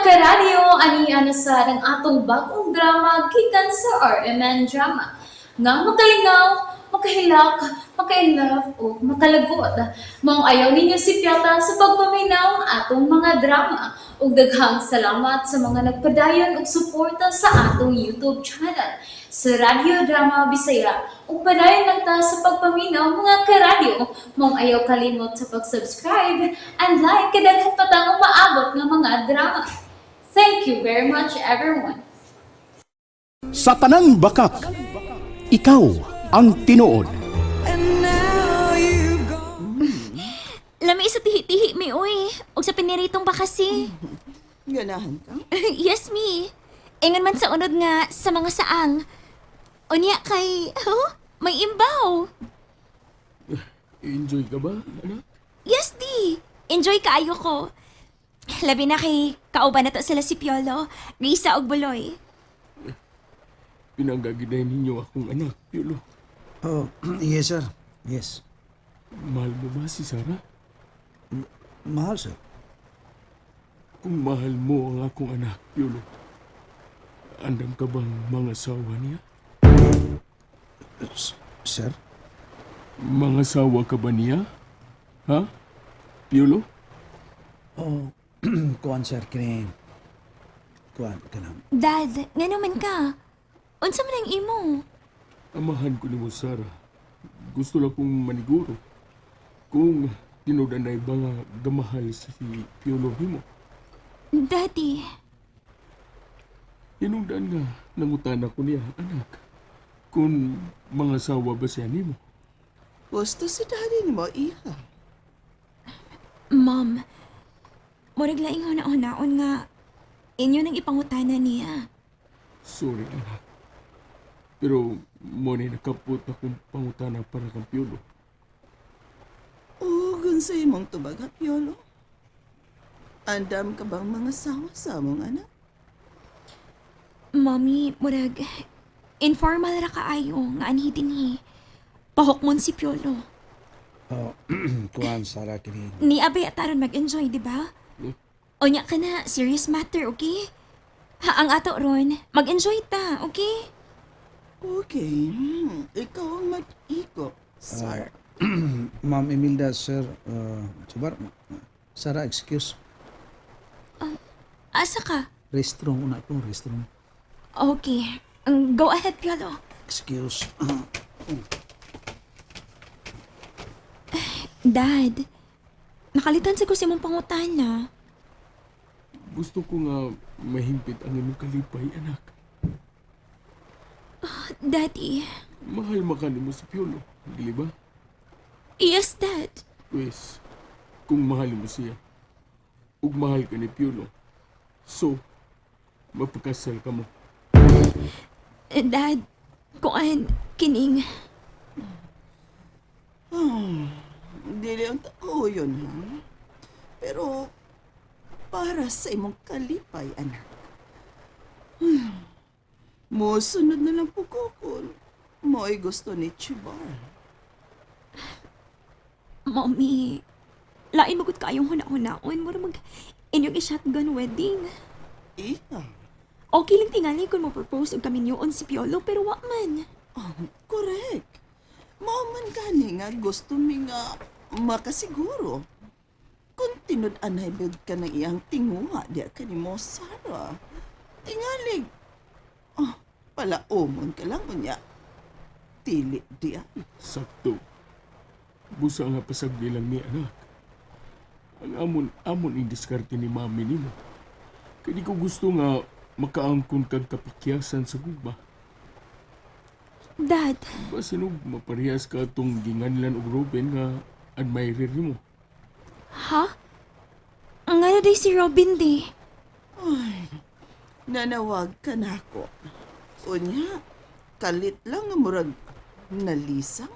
Karadyo, ani ana sa ang atong bagong drama gikan sa RMN Drama. Nga makalingaw, makahilak, maka-inlove o makalagot. Maong ayaw ninyo sipyata sa pagpaminaw ang atong mga drama. Ug daghang salamat sa mga nagpadayon og suporta sa atong YouTube channel sa Radyo Drama Bisaya. Ug padayon lang ta sa pagpaminaw, mga karadyo. Maong ayaw kalimot sa pag-subscribe and like kay daghan pa tang umaabot nga mga drama. Thank you very much, everyone. Sa tanang bakak, ikaw ang tinuod. Lami sa tihi-tihi mi, uy. Og sa piniritong bakasi. Ganahan ka? Yes, mi. Ingon man sa unod nga sa mga saang. Unya kay, oh, may imbaw. Enjoy ka ba, anak? Yes, di. Enjoy kaayo ko. Labi na kay kauban na to sila si Piolo, Risa og Buloy. Pinanggagiday ninyo akong anak, Piolo. Oh, yes, sir. Yes. Mahal mo ba si Sarah? Mahal, sir. Kung mahal mo ang akong anak, Piolo, andam ka bang mangasawa niya? Sir? Mangasawa ka ba niya? Ha? Piolo? Oh, kuan, sir, kini. Kuan, kanang. Dad, nga naman ka. Unsa man ang imo? Amahan ko nimo, Sarah. Gusto lang kong maniguro. Kung tinud-anay ba nga gamahal si Piolo nimo. Daddy, Hinungdan nga nangutana ko niya, anak. Kung mangasawa ba siya nimo. Gusto si daddy nimo, iha. Mom, murag laing huna-hunaon nga inyo nang ipangutana niya. Sorry, anak. Pero mo ni nakapot akong pangutana para kang Piolo. Ug unsa imong tubag, ha, Piolo? Andam ka bang mangasawa sa among anak? Mommy, murag informal ra kaayo nga anhi dinhi. Pahukmon si Piolo. Oh, kuan, Sarah, kini. Ni abay ataron mag-enjoy, di ba? Unya ka na, serious matter, okay? Ha, ang ato ron, mag-enjoy ta, okay? Okay, ikaw ang mag-ikop, Sarah. Ma'am Emilda, sir, subar, Sarah, excuse. Asa ka? Restroom una ko, restroom. Okay. Go ahead, Piolo. Excuse. Dad, nakalitan sa ko sa imong pangutana. Gusto ko nga mahimpit ang imong kalipay, anak. Daddy, Mahal maka nimo si Piolo, dili ba? Yes, Dad. Pues, kung mahal mo siya, ug mahal ka ni Piolo, so, mapakasal ka mo. Dad, kuan, kining. Dili ang tao yun, ha? Pero para sa imong kalipay, anak. Mosunod na lang po ko kung mo'y gusto ni Chibar. Mommy, lain magud kaayong huna-hunaon. Mura mag inyong i-shotgun wedding. Iha. Okay lang tingali kung mo-propose og kami niyoon si Piolo, pero wa man. Oh, correct. Mao man gani nga gusto mi nga makasiguro. Kung tinud-anay bid ka ng iyang tinguha, di ka ni mo, Sarah. Tingalig. Oh, palaumon ka lang unya. Dili diya. Sakto. Busa nga pasagdi lang ni anak. Ang amon, amon ing diskarte ni mami nimo. Kaya di ko gusto nga makaangkon kag kapakyasan sa gugma. Dad, Basin og maparehas ka atong ginganlan og Robin nga admirer nimo. Ha? Nga na day si Robin di. Nanawag ka na ako. Unya, kalit lang nga murag nalisang.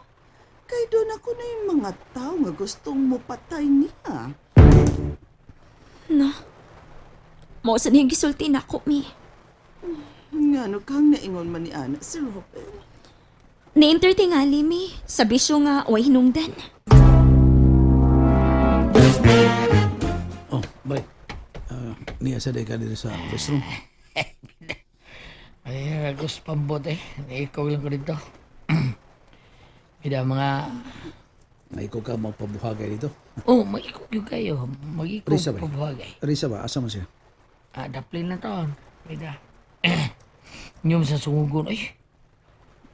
Kay doon ako na yung mga tao nga gustong mupatay niya. No. Mao sa niyang gisulti nako, mi. Ngano kang naingon man ni Ana si Robin? Ni-enter tingali, mi. Sa bisyo nga, way hinungdan. Oh, bye. Niya sa day ka diri sa restroom. Ay, gusto pambot eh. Ikaw lang ko dito. Bida mga... Naikaw ka magpabuhagay dito. Oh, mag-ikog yun kayo. Mag-ikog Risa ba? pabuhagay. Risa ba? Asa man siya? Ah, daplin na taon. Bida. Inyong sa sungugon. Ay,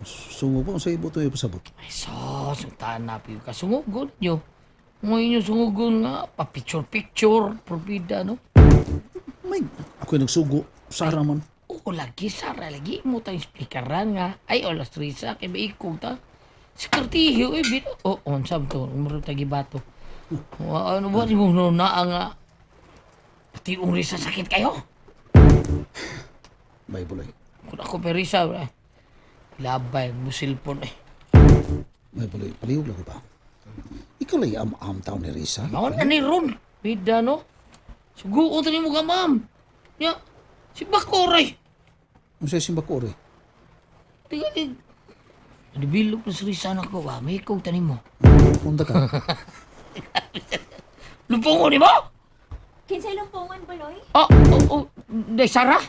Sungo pa. Unsa ibuto yung pasabot? ay sos. Ang na ka. Sungugon nyo. Ngayon yung sungugon nga. Pa-picture-picture. Probida, no? May, ako'y nagsugo. Sara man. Oo, lagi, Sara. Lagi mo tayong speakeran nga. Ay, olas Risa. Kay maikog ta. Sikartiyo, eh. Bida. Oh, on, sab to. Umurot tagi bato. Wa- Ano ba? Yung na nga. Pati yung Risa sakit kayo. Bible ay. Kung ako pa Risa, eh. Labay mo cellphone eh. Bible ay. Palihog lang ko ba? Ikaw lang am-am taon ni Risa. Mao na ni Ron. Bida no. Suguon ta nimo ka, ma'am. Ya. Si Bakoray. Unsa simba ko ori? Tiga di. Nabilog na si Risa na ko ba? May ikaw tanin mo. Punta ka. Lupong ko ni mo? Kinsay lumpungon, Buloy? Oh. Day, Sarah?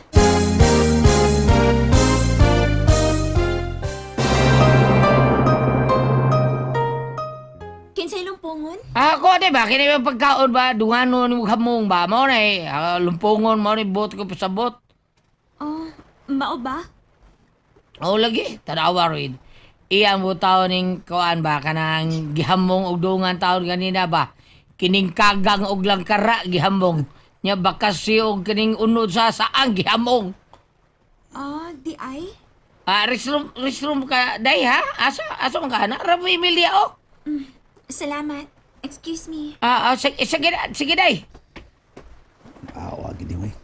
Kinsay lumpungon? Ako, di ba? Kini yung pagkaon ba? Dungano ni mo hamong ba? Mao na eh. Ah, lumpungon, mao na eh, bot ko pasabot. Oh, mao ba? Oo, lagi. Tanawa rin. Iyang butaw ning kuan ba? Kanang gihamong og dungan taon ganina ba? Kining kagang og langkara gihamong. Nya bakas si og kining unod sa saang gihamong. Ah, di ay? Ah, restroom, restroom ka, day ha? Asa, asa man ka? Nara mo Emilia, oh. Salamat. Excuse me. Ah, ah, sige, sige, sige, day. Awa, gini mo eh.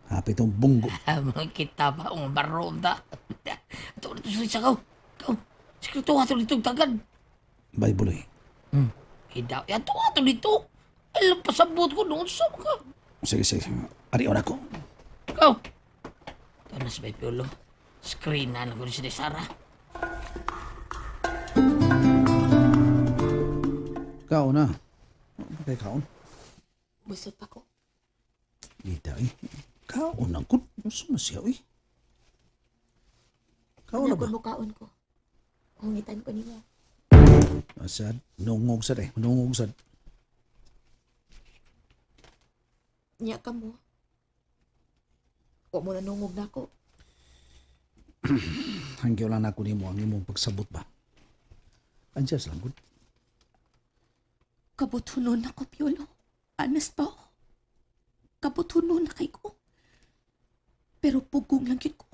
Happy tong bunggo. Ah, mga kita pa, ang baro ta. Ito, ito, sa ka. Ikaw, sige, ito, ato dito, tagad. Bible ay. Hidaw, ato, ato dito. Alam, pasabot ko noon sa ka. Sige, sige. Ari, ora ko. Ikaw. Ito na sa may piolo. Screen na lang ko si Sarah. Kaon na. Okay, kaon. Busog pa ko. Dita eh. Kaon ang kut. Unsa man siya eh. Kaon na ba? mukaon ko. Hungitan ko nimo. Asad, nungog sad eh. Nungog sad. Nya ka mo. Wa mo nanungog na ako. Hanggaw lang nako nimo ang imong pagsabot ba. Adjust lang gud. Kabutunon ako, Piolo. Anas pa oh. Kabutunon na kay ko. Pero pugong lang yun ko.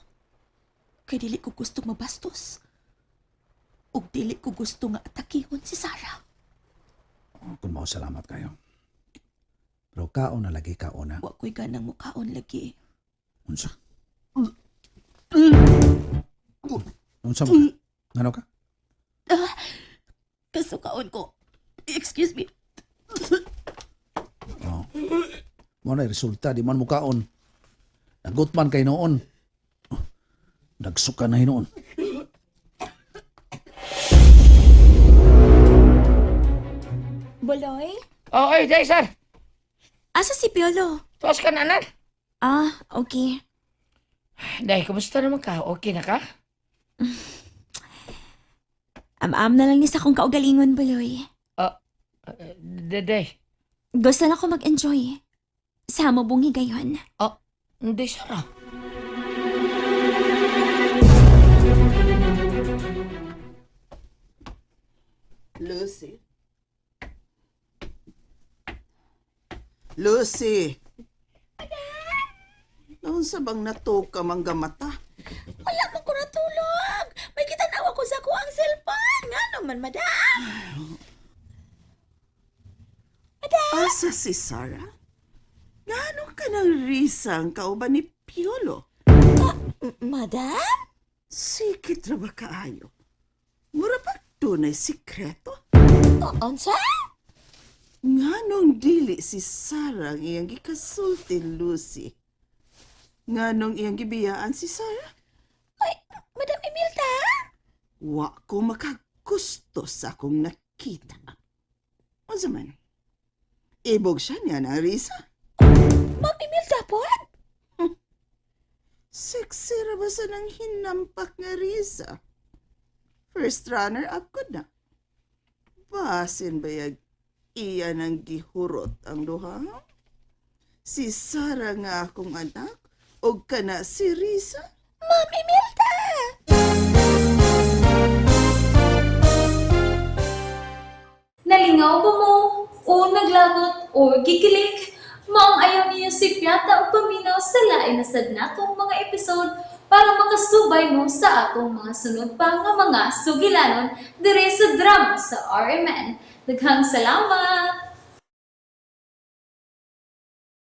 Kay dili ko gusto mabastos. Ug dili ko gusto nga atakihon si Sarah. Kung mao salamat kayo. Pero kaon na lagi kaon na. Wa ko'y ganang mukaon lagi. Unsa? Unsa mo? ka? Ngano ka? Kasukaon ko. Excuse me. Oh. Mo na resulta di man mo kaon. Nagot man kay noon. Oh, Nagsuka na hinuon. Buloy? Oh, ay, day, sir. Asa si Piolo? Tuwas ka na, anak. Ah, okay. Day, kumusta naman ka? Okay na ka? Am-am na lang ni sa akong kaugalingon, Buloy. Day, day. Gusto na ko mag-enjoy. Sa mo bungi gayon. Oh, hindi, Sarah. Lucy. Lucy. Naunsa bang natuka mangga mata? Wala man ko natulog. May kitanawa ko sa kuang cellphone. Nga naman, madam. Asa si Sarah? Ngano ka ng risang kauban ni Piolo? Madam? Sikit ra ba kaayo? Mura pa dunay sikreto? Unsa? Nganong dili si Sarah ang iyang gikasulti, Lucy? Nganong iyang gibiyaan si Sarah? Ay, Madam Emilda? Wa ko makagusto sa akong nakita. Unsa man? Ibog siya niya na, Risa? Ma'am Imelda po? sa nang hinampak nga Risa. First runner up ko na. Basin bayag iya nang gihurot ang duha. Si Sara nga akong anak og kana si Risa. Ma'am Imelda! Nalingaw ba mo? O naglagot o gikilig? Maong ayaw niyo si Piata o paminaw sa lain na sad natong mga episode para makasubay mo sa atong mga sunod pa nga mga sugilanon dire sa drama sa RMN. Daghang salamat!